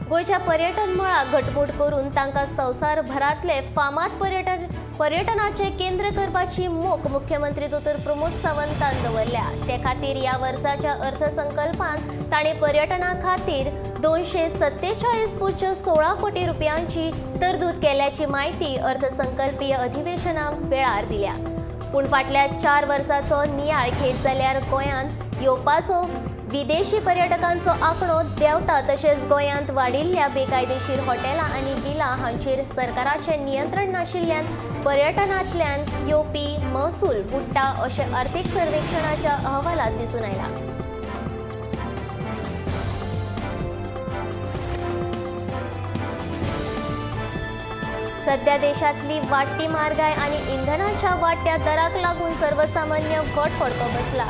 गोंयच्या पर्यटन मळाक घटमूट करून तांकां संवसारभरांतले फामाद पर्यटनाचे केंद्र करपाची मोख मुख्यमंत्री दोतोर प्रमोद सावंतान दवरल्या. ते खातीर ह्या वर्साच्या अर्थसंकल्पांत ताणें पर्यटना खातीर 247.16 कोटी रुपयांची तरतूद केल्याची म्हायती अर्थसंकल्पीय अधिवेशना वेळार दिल्या. पूण फाटल्या 4 वर्सांचो नियाळ घेत जाल्यार गोंयांत येवपाचो विदेशी पर्यटकांचो आंकडो देंवता, तशेंच गोंयांत वाडिल्ल्या बेकायदेशीर हॉटेलां आनी विलां हांचेर सरकाराचें नियंत्रण नाशिल्ल्यान पर्यटनांतल्यान येवपी महसूल बुडटा अशें अर्थीक सर्वेक्षणाच्या अहवालांत दिसून आयलां. सध्या देशांतली वाडटी म्हारगाय आनी इंधनाच्या वाडट्या दराक लागून सर्वसामान्य घट फडको बसला.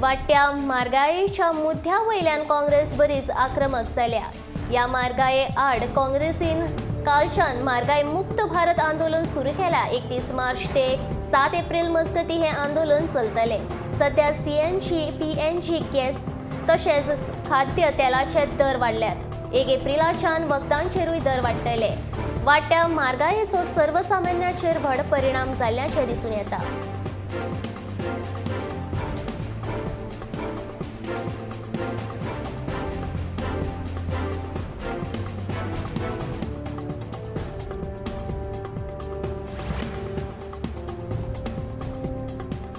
वाडट्या म्हारगायेच्या मुद्द्या वयल्यान काँग्रेस बरीच आक्रमक जाल्या. ह्या म्हारगाये आड काँग्रेसीन कालच्यान म्हारगाय मुक्त भारत आंदोलन सुरू केला. 31 मार्च ते 7 एप्रिल मजगती हें आंदोलन चलतलें. सध्या सीएनजी, पीएनजी गॅस तशेंच खाद्य तेलाचे दर वाडल्यात. 1 एप्रिलाच्यान वखदांचेरूय दर वाडटले. वाडट्या म्हारगायेचो सर्वसामान्याचेर व्हड परिणाम जाल्ल्याचें दिसून येता.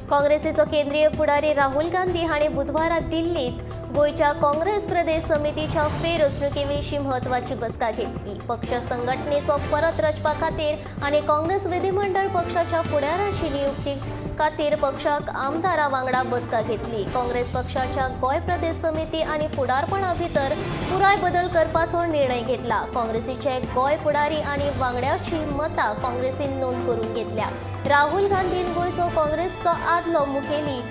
काँग्रेसीचो केंद्रीय फुडारी राहुल गांधी हांणी बुधवारा दिल्लीत गोंयच्या काँग्रेस प्रदेश समितीच्या फेररचणुके विशीं म्हत्वाची बसका घेतली. पक्ष संघटनेचो परत रचपा खातीर आनी काँग्रेस विधिमंडळ पक्षाच्या फुडाराची नियुक्ती खातीर पक्षाक आमदारा वांगडा बसका घेतली. काँग्रेस पक्षाच्या गोंय प्रदेश समिती आनी फुडारपणा भितर पुराय बदल करपाचो निर्णय घेतला. काँग्रेसीचे गोंय फुडारी आनी वांगड्याची मतां काँग्रेसीन नोंद करून घेतल्या. राहुल गांधीन गोंयचो काँग्रेसचो आदलो मुखेली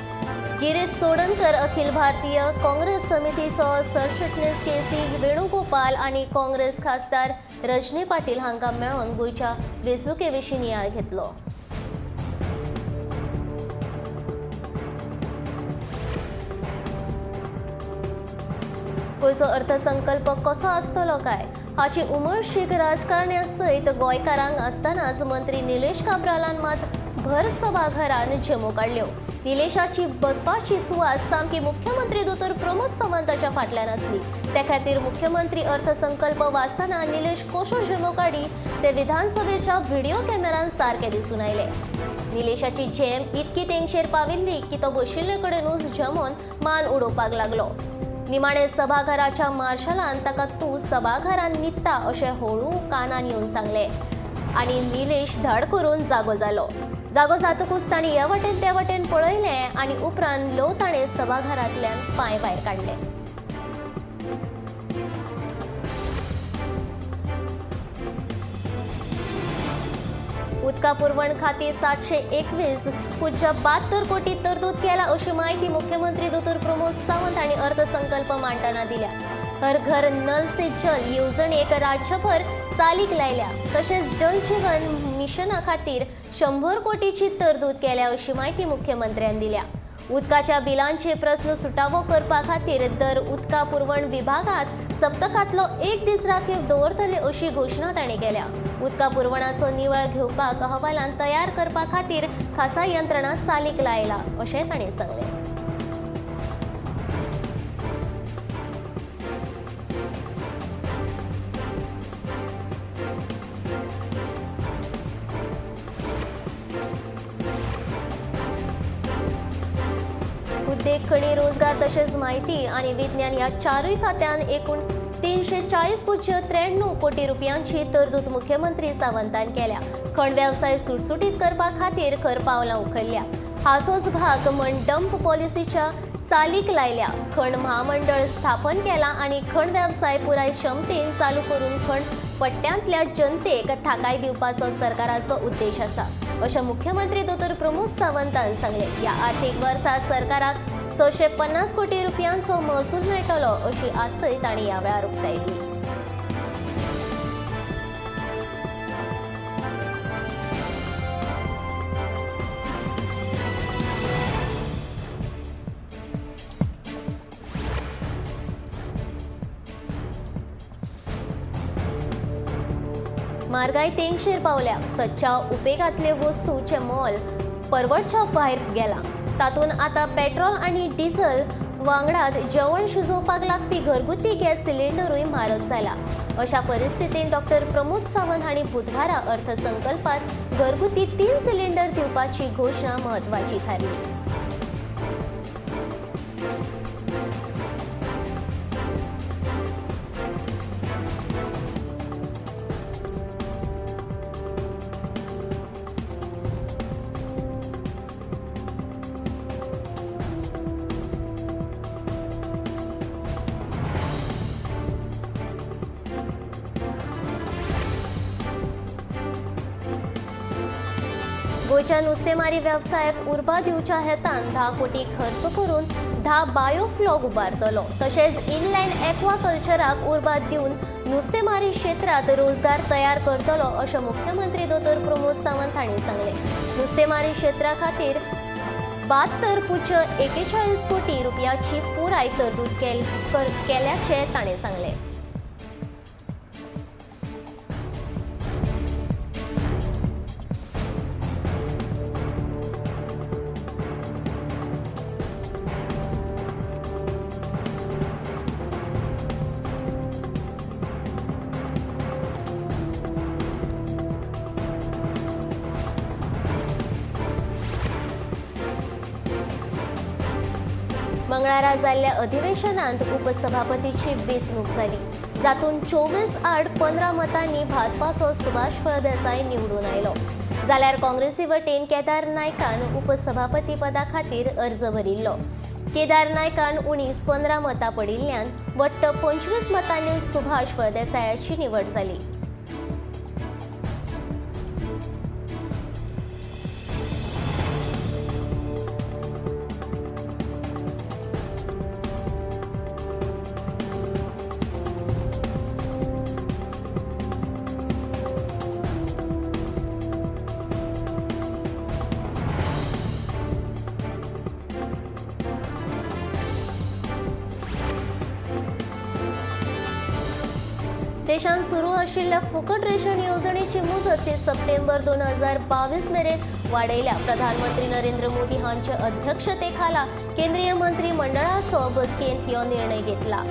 गिरीश चोडणकर, अखिल भारतीय काँग्रेस समितीचो सरचिटणीस के सी वेणुगोपाल आनी काँग्रेस खासदार रजनी पाटील हांकां मेळून गोंयच्या वेंचणुके विशीं नियाळ घेतलो. गोंयचो अर्थसंकल्प कसो आसतलो काय हाची उमळशीक राजकारण्या सयत गोंयकारांक आसतनाच मंत्री निलेश काब्रालान मात भर सभाघरान झेमो काडल्यो. निलेशाची बसपाची सुवात सामकी मुख्यमंत्री दोतोर प्रमोद सावंताच्या फाटल्यान आसली. ते खातीर मुख्यमंत्री अर्थसंकल्प वाचतना निलेश कसो झेमो काडी ते विधानसभेच्या व्हिडिओ कॅमेरान सारके दिसून आयले. निलेशाची झेम इतकी तेंगशेर पाविल्ली की तो बशिल्ले कडेनूच झेमोन मान उडोवपाक लागलो. निमाणे सभाघराच्या मार्शलान ताका तूं सभाघरान न्हिदता अशें हळू कानान येवन सांगलें आनी निलेश धड करून जागो जालो. जागो जातकूच ताणें हे वटेन ते वटेन पळयलें आनी उपरांत ल्हव ताणें सभाघरांतल्यान पांय भायर काडले. उदका पुरवण खातीर 721.72 कोटी तरतूद केला अशी म्हायती मुख्यमंत्री दोतोर प्रमोद सावंत हांणी अर्थसंकल्प मांडटना दिल्या. हर घर नल से जल येवजणेक राज्यभर चालीक लायल्या. तशेंच जल जीवन मिशना खातीर 100 कोटीची तरतूद केल्या अशी म्हायती मुख्यमंत्र्यान दिल्या. उदकाच्या बिलांचे प्रस्न सुटावो करपा खातीर दर उदका पुरवण विभागांत सप्तकांतलो 1 दीस राखीव दवरतले अशी घोशणा ताणें केल्या. उदका पुरवणाचो निवळ घेवपाक अहवालान तयार करपा खातीर खासा यंत्रणा चालीक लायला अशें ताणें सांगलें. उद्देग, खणी, रोजगार तशेंच म्हायती आनी विज्ञान ह्या 4 खात्यान एकूण 340.93 कोटी रुपयांची तरतूद मुख्यमंत्री सावंतान केल्या. खण वेवसाय सुटसुटीत करपा खातीर खर पावलां उखल्ल्या. हाचोच भाग म्हण डंप पॉलिसीच्या चालीक लायल्या. खण महामंडळ स्थापन केला आनी खण वेवसाय पुराय क्षमतेन चालू करून खण पट्ट्यांतल्या जनतेक थाकाय दिवपाचो सरकाराचो उद्देश आसा अशें मुख्यमंत्री दोतोर प्रमोद सावंतान सांगलें. ह्या आर्थीक वर्सात सरकाराक 650 कोटी रुपयांचो महसूल मेळटलो अशी आस्तय तांणी ह्या वेळार उक्तायली. म्हारगाय तेंगशेर पावल्या. सदच्या उपेगांतले वस्तूचें मोल परवडच्या भायर गेलां. तातूंत आतां पेट्रोल आनी डिझल वांगडात जेवण शिजोवपाक लागपी घरगुती गॅस सिलिंडरूय म्हारग जाला. अशा परिस्थितीन डॉक्टर प्रमोद सावंत हांणी बुधवारा अर्थसंकल्पात घरगुती 3 सिलिंडर दिवपाची घोशणा म्हत्वाची थारली. गोंयच्या नुस्तेमारी वेवसायाक उर्बा दिवच्या हेतान 10 कोटी खर्च करून 10 बायोफ्लॉग उबारतलो. तशेंच इनलँड एक्वाकल्चराक उर्बा दिवन नुस्तेमारी क्षेत्रांत रोजगार तयार करतलो अशें मुख्यमंत्री दोतोर प्रमोद सावंत हांणी सांगलें. नुस्तेमारी क्षेत्रा खातीर 72.41 कोटी रुपयाची पुराय तरतूद केल्याचें ताणें सांगलें. मंगळारा जाल्ल्या अधिवेशनांत उपसभापतीची वेंचणूक जाली, जातूंत 24-15 मतांनी भाजपाचो सुभाष फळदेसाय निवडून आयलो. जाल्यार काँग्रेसी वटेन केदार नायकान उपसभापती पदा खातीर अर्ज भरिल्लो. केदार नायकान 19-15 मतां पडिल्ल्यान वट्ट 25 मतांनी सुभाष फळदेसायाची निवड जाली. देशांत सुरू आशिल्ल्या फुकट रेशन येवजणेची मुजत 30 सप्टेंबर 2022 मेरेन वाडयल्या. प्रधानमंत्री नरेंद्र मोदी हांचे अध्यक्षतेखाला केंद्रीय मंत्रिमंडळाचो बसकेंत हो निर्णय घेतला.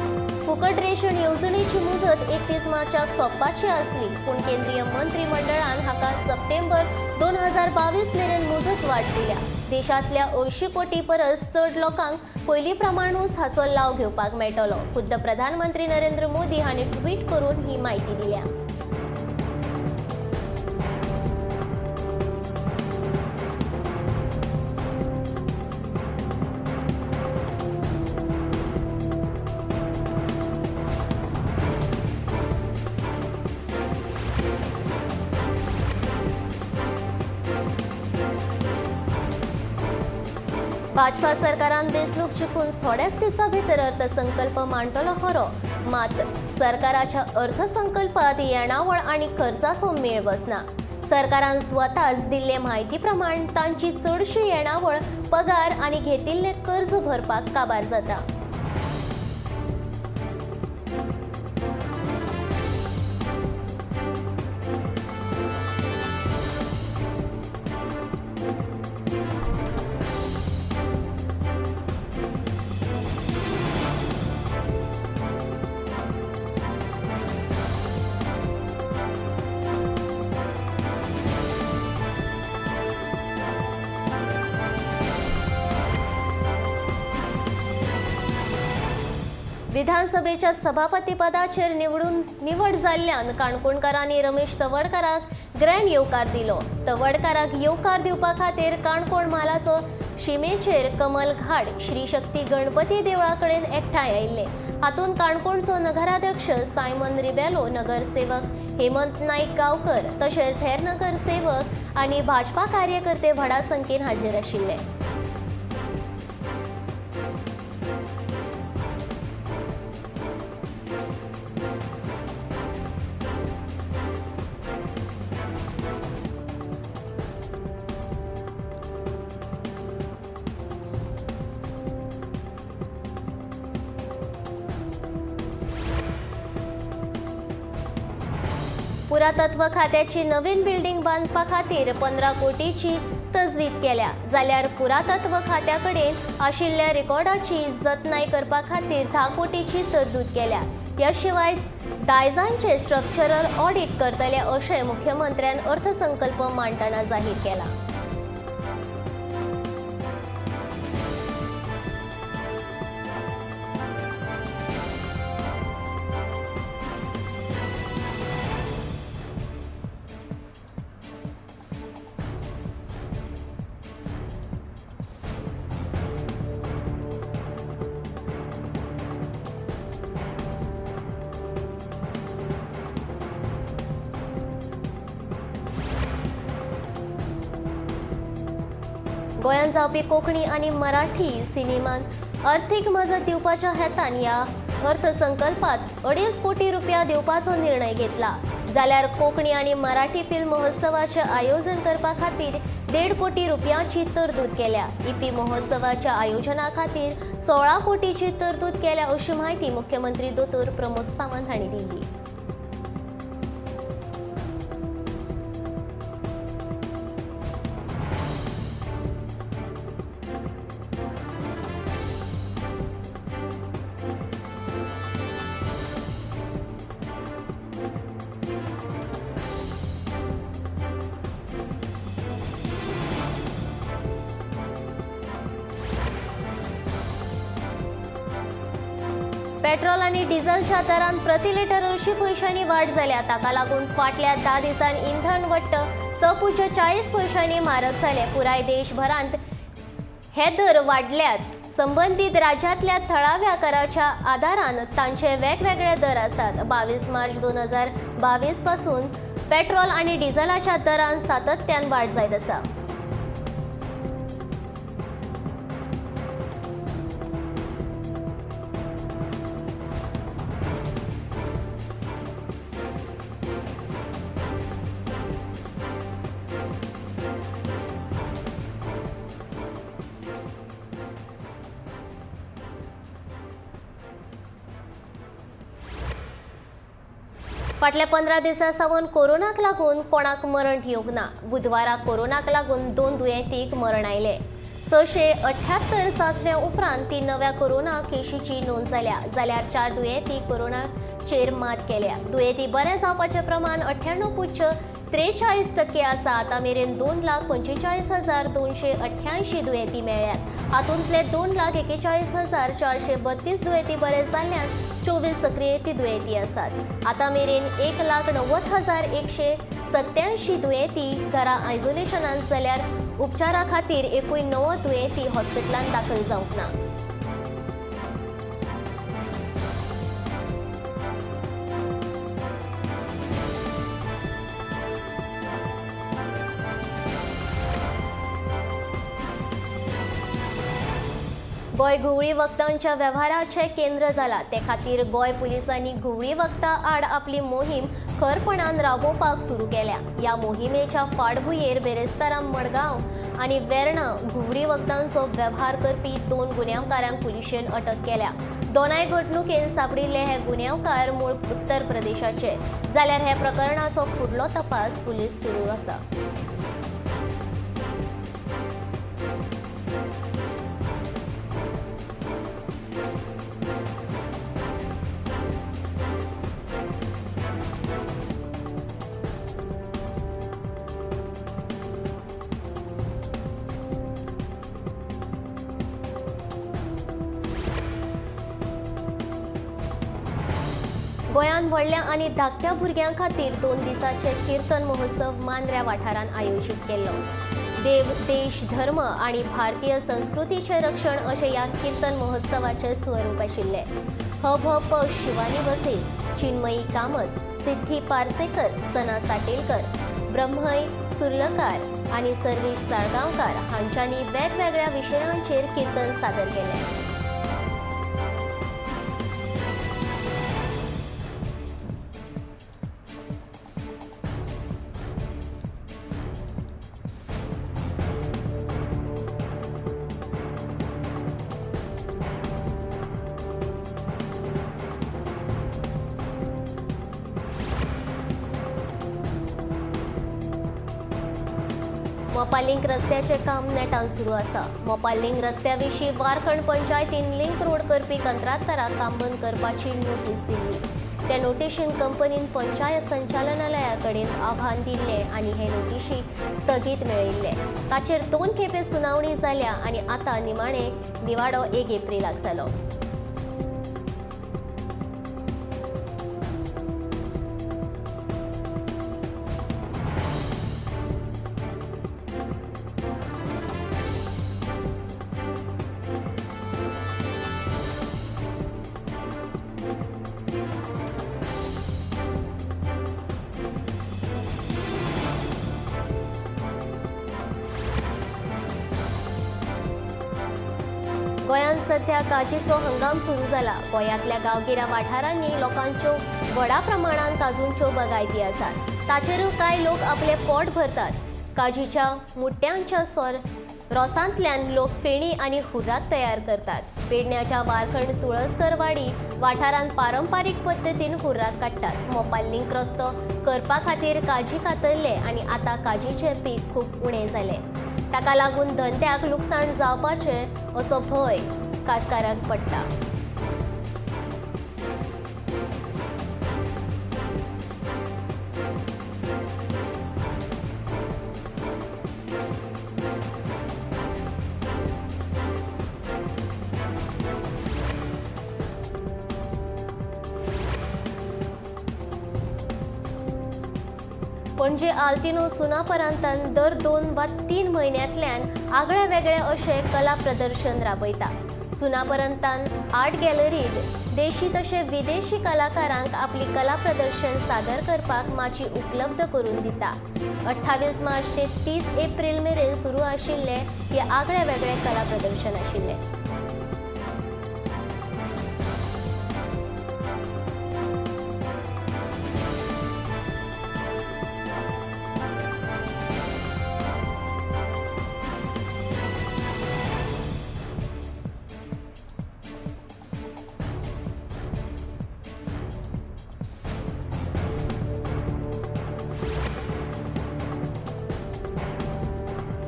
फुकट रेशन येवजणेची मुजत 31 मार्चाक सोंपपाची आसली, पूण केंद्रीय मंत्रिमंडळान हाका सप्टेंबर 2022 मेरेन मुजत वाड दिल्या. देशांतल्या 80 कोटी परस चड लोकांक पयलीं प्रमाणूच हाचो लाव घेवपाक मेळटलो. खुद्द प्रधानमंत्री नरेंद्र मोदी हांणी ट्वीट करून ही म्हायती दिल्या. भाजपा सरकारान वेंचणूक जिखून थोड्याच दिसां भितर अर्थसंकल्प मांडटलो खरो, मात सरकाराच्या अर्थसंकल्पात येणावळ आनी खर्चाचो मेळ बसना. सरकारान स्वताच दिल्ले म्हायती प्रमाण तांची चडशी येणावळ पगार आनी घेतिल्ले कर्ज भरपाक काबार जाता. विधानसभेच्या सभापतीपदाचेर निवड जाल्ल्यान काणकोणकारांनी रमेश तवडकाराक ग्रँड येवकार दिलो. तवडकाराक येवकार दिवपा खातीर काणकोण म्हालाचो शिमेचेर कमल घाट श्री शक्ती गणपती देवळा कडेन एकठांय आयिल्ले. हातूंत काणकोणचो नगराध्यक्ष सायमन रिबेलो, नगरसेवक हेमंत नायक गांवकर तशेंच हेर नगरसेवक आनी भाजपा कार्यकर्ते व्हडा संख्येन हाजीर आशिल्ले. पुरातत्व खात्याची नवीन बिल्डिंग बांदपा खातीर 15 कोटीची तजवीज केल्या, जाल्यार पुरातत्व खात्या कडेन आशिल्ल्या रेकॉर्डाची जतनाय करपा खातीर 10 कोटीची तरतूद केल्या. ह्या शिवाय दायजांचे स्ट्रक्चरल ऑडिट करतले अशें मुख्यमंत्र्यान अर्थसंकल्प मांडटना जाहीर केला. गोंयांत जावपी कोंकणी आनी मराठी सिनेमान अर्थीक मजत दिवपाच्या हेतान ह्या अर्थसंकल्पात 2.5 कोटी रुपया दिवपाचो निर्णय घेतला. जाल्यार कोंकणी आनी मराठी फिल्म महोत्सवाचें आयोजन करपा खातीर 1.5 कोटी रुपयांची तरतूद केल्या. इफी महोत्सवाच्या आयोजना खातीर 16 कोटीची तरतूद केल्या अशी म्हायती मुख्यमंत्री दोतोर प्रमोद सावंत हांणी दिली. पेट्रोल आनी डिझलच्या दरांत प्रति लिटर 80 पयशांनी वाड जाल्या. ताका लागून फाटल्या 10 दिसांत इंधन वट्ट 6.40 पयशांनी म्हारग जालें. पुराय देशभरांत हे दर वाडल्यात. संबंदीत राज्यांतल्या थळाव्या कराच्या आदारान तांचे वेगवेगळे दर आसात. 22 मार्च 2022 पासून पेट्रोल आनी डिझलाच्या दरांत सातत्यान वाड जायत आसा. फाटल्या 15 दिसां सावन कोरोनाक लागून कोणाक मरण येवंक ना. बुधवारा कोरोनाक लागून 2 दुयेंतीक मरण आयलें. 678 चांचण्या उपरांत 3 नव्या कोरोना केशीची नोंद जाल्या, जाल्यार 4 दुयेंती कोरोनाचेर मात केल्या. दुयेंती बरें जावपाचें प्रमाण 98.43% आसा. आतां मेरेन 2,45,288 दुयेंती मेळ्ळ्यात. हातूंतले 2,41,432 दुयेंती बरे जाल्ल्यान 24 सक्रिय दुयेंती आसात. आतां मेरेन 1,90,187 दुयेंती घरा आयसोलेशनांत जाल्यार उपचारा खातीर एकूय 9 दुयेंती हॉस्पिटलांत दाखल जावंक ना. गोंय घुंवळी वखदांच्या वेव्हाराचें केंद्र जाला. ते खातीर गोंय पुलिसांनी घुंवळी वखदां आड आपली मोहीम खरपणान राबोवपाक सुरू केल्या. ह्या मोहिमेच्या फाटभुंयेर बेरेस्तारा मडगांव आनी वेर्णा घुंवळी वखदांचो वेव्हार करपी 2 गुन्यांवकारांक पुलिशेन अटक केल्या. दोनाय घडणुकेन सांपडिल्ले हे गुन्यांवकार मूळ उत्तर प्रदेशाचे, जाल्यार हे प्रकरणाचो फुडलो तपास पुलीस सुरू आसा. गोंयांत व्हडल्या आनी धाकट्या भुरग्यां खातीर 2 दिसांचे किर्तन महोत्सव मांद्र्या वाठारांत आयोजीत केल्लो. देव, देश, धर्म आनी भारतीय संस्कृतीचें रक्षण अशें ह्या किर्तन महोत्सवाचें स्वरूप आशिल्लें. ह भ प शिवानी वसे, चिन्मयी कामत, सिद्धी पार्सेकर, सना साटेलकर, ब्रह्मय सुर्लकार आनी सर्वेश साळगांवकार हांच्यांनी वेगवेगळ्या विशयांचेर किर्तन सादर केलें. मोपा लिंक रस्त्याचें काम नेटान सुरू आसा. मोपा लिंक रस्त्या विशीं वारखंड पंचायतीन लिंक रोड करपी कंत्राटदाराक काम बंद करपाची नोटीस दिल्ली. त्या नोटिशीन कंपनीन पंचायत संचालनालया कडेन आव्हान दिल्लें आनी हे नोटिशीक स्थगीत मेळयिल्लें. ताचेर 2 खेपे सुनावणी जाल्या आनी आतां निमाणे निवाडो 1 एप्रिलाक जालो. गोंयांत सध्या काजीचो हंगाम सुरू जाला. गोंयांतल्या गांवगिऱ्या वाठारांनी लोकांच्यो व्हडा प्रमाणान काजूंच्यो बागायती आसात. ताचेरूय कांय लोक आपले पोट भरतात. काजीच्या मुट्ट्यांच्या रोसांतल्यान लोक फेणी आनी हुर्राक तयार करतात. पेडण्याच्या वारखंड तुळसकरवाडी वाठारांत पारंपारीक पद्दतीन हुर्राक काडटात. मोपा लिंक रस्तो करपा खातीर काजी कातरले आनी आतां काजीचें पीक खूब उणें जालें. ताका लागून धंद्याक लुकसाण जावपाचें असो भंय कासकारांक पडटा. पणजे आल्तिनो सुनापरांतान दर 2 वा 3 म्हयन्यांतल्यान आगळे वेगळे अशें कला प्रदर्शन राबयता. सुनापरांतान आर्ट गॅलरींत देशी तशें विदेशी कलाकारांक आपली कला प्रदर्शन सादर करपाक माची उपलब्ध करून दिता. 28 मार्च ते 30 एप्रिल मेरेन सुरू आशिल्लें हें आगळे वेगळे कला प्रदर्शन आशिल्लें.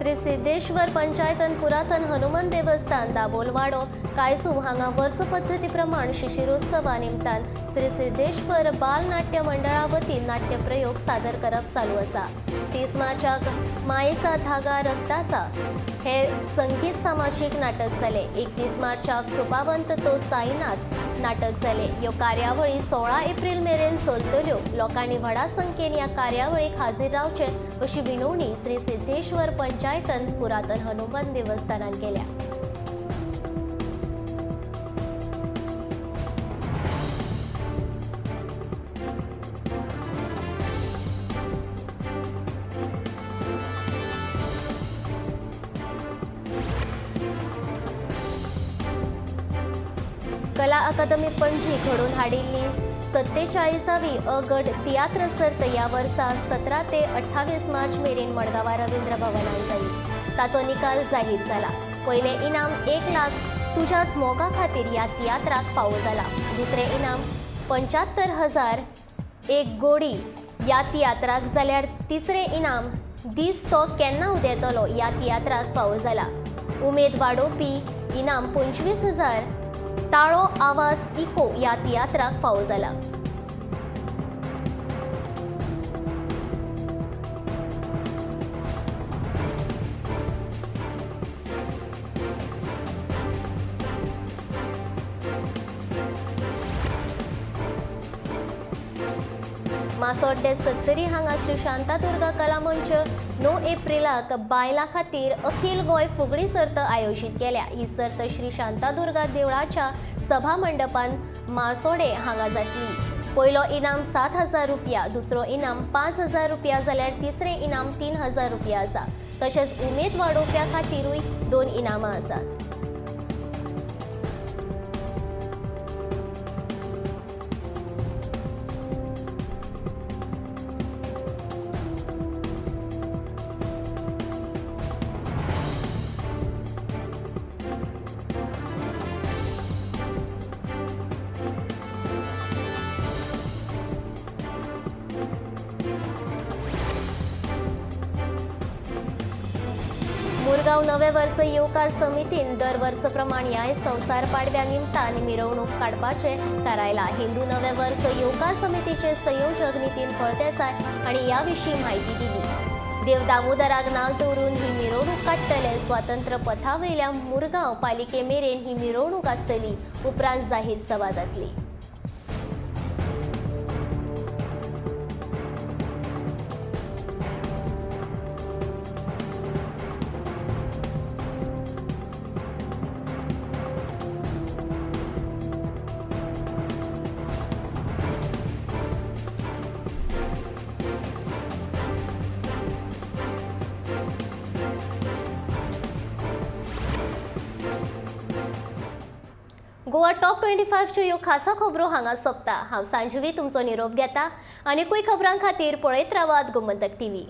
श्री सिद्धेश्वर पंचायतन पुरातन हनुमान देवस्थान दाबोलवाडो कायसू हांगा वर्स पद्दती प्रमाण शिशिरोत्सवा निमतान श्री सिद्धेश्वर बाल नाट्य मंडळा वतीन नाट्य प्रयोग सादर करप चालू आसा. 30 मार्चाक मायेचा धागा रक्ताचा हे संगीत सामाजीक नाटक जालें. 31 मार्चाक कृपावंत तो साईनाथ नाटक जालें. ह्यो कार्यावळी 16 एप्रिल मेरेन चलतल्यो. लोकांनी व्हडा संख्येन ह्या कार्यावळीक हाजीर रावचें अशी विनवणी श्री सिद्धेश्वर पंचायतन पुरातन हनुमान देवस्थानान केल्या. कला अकादमी पणजी घडोवन हाडिल्ली 47वी अ गट तियात्र सर्त ह्या वर्सा 17 ते 28 मार्च मेरेन मडगांवां रवींद्र भवनान जाली. ताचो निकाल जाहीर जाला. पयलें इनाम 1 लाख तुज्याच मोगा खातीर ह्या तियात्राक फावो जाला. दुसरें इनाम 75,000 एक गोडी ह्या तियात्राक जाल्यार तिसरें इनाम दीस तो केन्ना उदेतलो ह्या तियात्राक फावो जाला. उमेद वाडोवपी इनाम 25,000 ताळो आवाज इको ह्या तियात्राक फावो जाला. मासोड्डे 70 हांगा श्री शांतादुर्गा कला मंच 9 एप्रिलाक बायलां खातीर अखिल गोंय फुगडी सर्त आयोजीत केल्या. ही सर्त श्री शांतादुर्गा देवळाच्या सभा मंडपान मासोडे हांगा जातली. पयलो इनाम 7,000 रुपया, दुसरो इनाम 5,000 रुपया जाल्यार तिसरें इनाम 3,000 रुपया आसा. तशेंच उमेद वाडोवप्या खातीरूय 2 इनामां आसात. मुरगांव नवे वर्स येवकार समितीन दर वर्स प्रमाण ह्याय संवसार पाडव्या निमतान मिरवणूक काडपाचें थारायलां. हिंदू नवे वर्स येवकार समितीचे संयोजक नितीन फळदेसाय हांणी ह्या विशीं म्हायती दिली. देव दामोदराक नाल दवरून ही मिरवणूक काडटले. स्वातंत्र्य पथावयल्या मुरगांव पालिके मेरेन ही मिरवणूक आसतली. उपरांत जाहीर सभा जातली. गोवा टॉप 25च्यो ह्यो खासा खबरो हांगा सोंपता. हांव सांजवी तुमचो निरोप घेता. आनीकूय खबरां खातीर पळयत रावात गोमंतक टीव्ही.